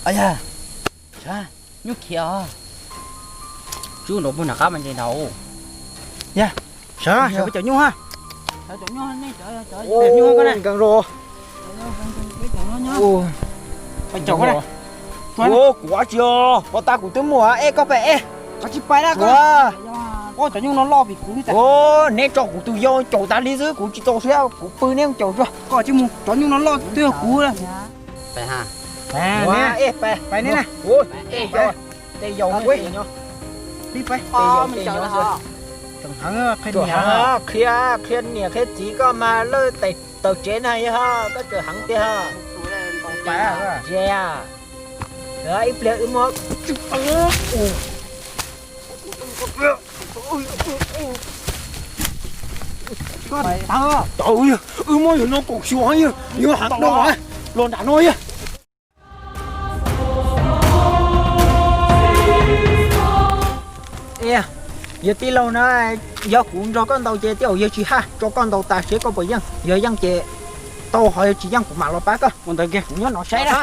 Yog, nyuj khiav. Tsub nrov puag nram qab mas ntshe ntau. Yog, sawv sawv peb caum nyuj ha. Nyuj koj na. Nkees rau. Peb caum koj na. Ua kuv tsis os, pov tas kuv twb muaj es koj pem es. Koj tsis pais na koj. Ua cov nyuj no loj vim kuv li tas. Neb tso kuv tus yau caum tas li xwb, kuv tsis txaus siab, kuv pw neb caum tso. Koj tsis mus cov nyuj no loj twb yog kuv. Pais neb na. Tej yau, qhia niam qhia txiv koj mas lawj tes taws tsev na yog koj tseem heev tiag. Ntsia, ib pliag wb muab tau, wb muab yog no kaum xyuas yog, yog heev dua los nram no yog. Yog tij laug na, yog kuv nrog koj ntaus ces tej zaum yawg tsis haj tso koj ntaus tas seb koj puas yeej. Yog yeej ces tau, ho yog tsis yeej kuv mam los pab koj. Ua ntawd kiag, kuv nyob no saib na.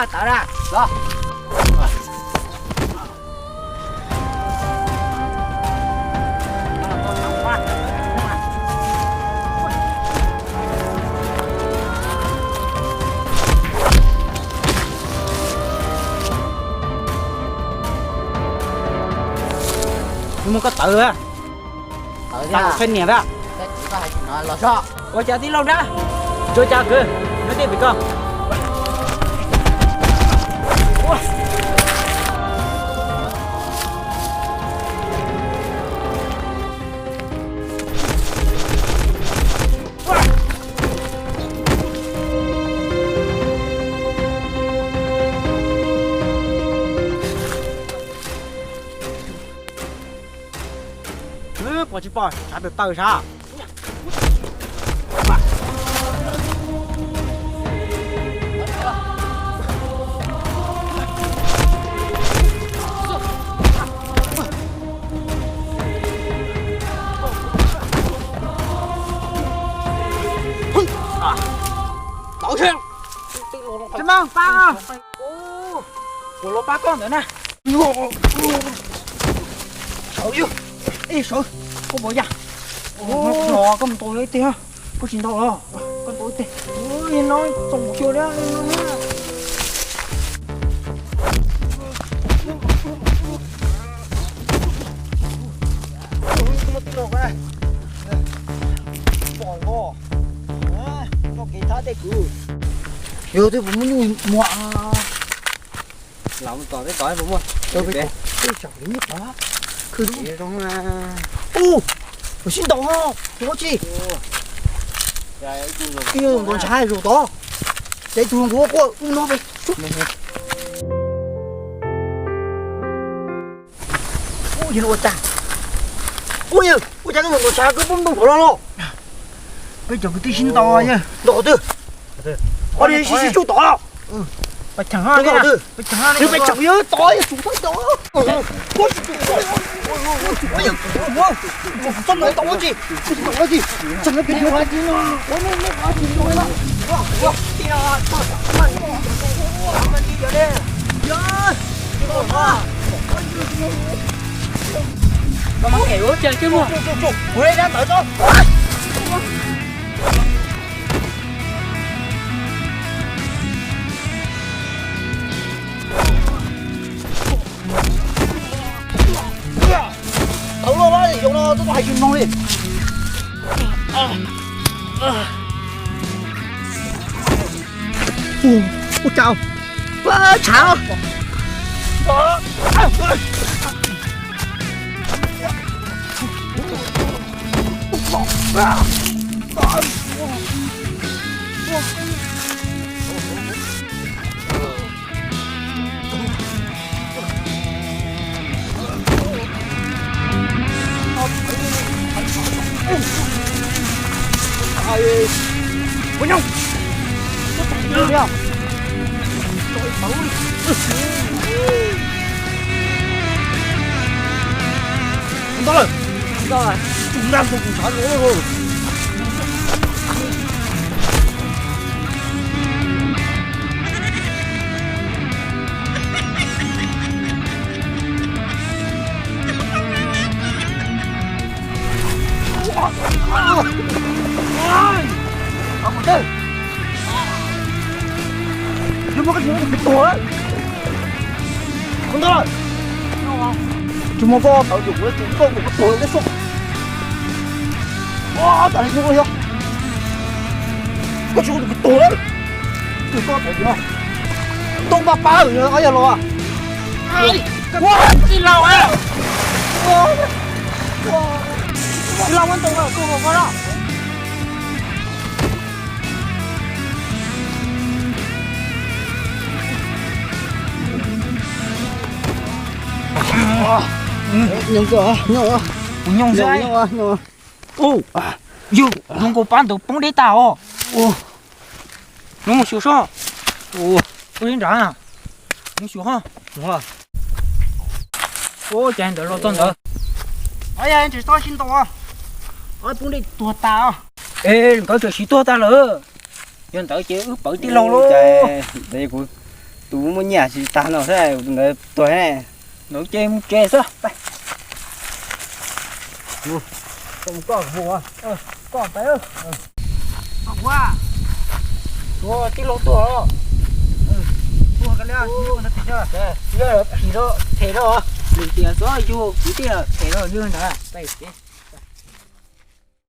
Muab koj tawv, tawv qhia niam a. Ua cas tij laug dab, tsuav cas kwv, nyob tij pem ko. Pom tsis pom, tshav tawm tawm sav. Tsis meej, pab. Kuv los pab koj ntawd na. Sawv, ej sawv, koj puas ya? Koj mus tau ib teg, koj tsis ntau los, koj ntau ib teg. No txaus xyuas li no. Pom los, koj kev thab tej kuv. Yog twb puas muaj nyuj muag. Los mus tom tej tod puas muaj. Ub, sib ntaus ho, ua tsi? Ib tug ntaus ntshav zaum tod, ces ib tug nkaus quaj ub no pem. Ub, yog ua cas? Ub, yog ua cas koj ntaus ntshav koj poob ntoo npaum no los? Peb cov kwv tij sib ntaus yog. Ntaus qhov twg? Qhov twg sib sib tsuj tod? Pab cheem, pab cheem yog tod, yog tsum tod. Txoj no tau ua tsi? Txoj no pem yuav. Koj mas kem ua cas kiag mas. Kuv le dab ntawd tso. Tawv loj loj, yog no twb hais tsis mloog li. Ua cas, tshav. Ntau lawm, tus nag tus kuv ntshav los. Kuv tuag lawm. Kuv tuag lawm. Tsis muaj koj tawm ces kuv tsis koj kuv tuag lawm xwb. Ua tas li kuv yog. Koj tsis kuv tuag lawm. Tsis koj tawm ces no. Toob pab pab ob yog los. Ua tij laug, tij laug muab ntoo tuaj hauv koj na. Nyob, nyob, kuv nyob xwb. Yog mus nkaus pab ntawd poob deb tas os. Mus xyuas sob. Ua li nrad, mus xyuas ho. Ua cas ntawd los txog ntawd. Yog tsis txhob sib ntaus, poob dej tuag tas. Es nkawd tseem siv tuag tag lawm. Yog ntawd ces wb pawv tij laug lauj. Kuv tus muaj nyiaj tsis tag no xwb, tus ntawd tuag ne. Ntawd ces mus tsev xwb. Koj mus koj, koj pab. Ua, tij laug tuag. Yog phim rau them rau, nws tias xyov yug kuv tij laug them rau yug ntawd.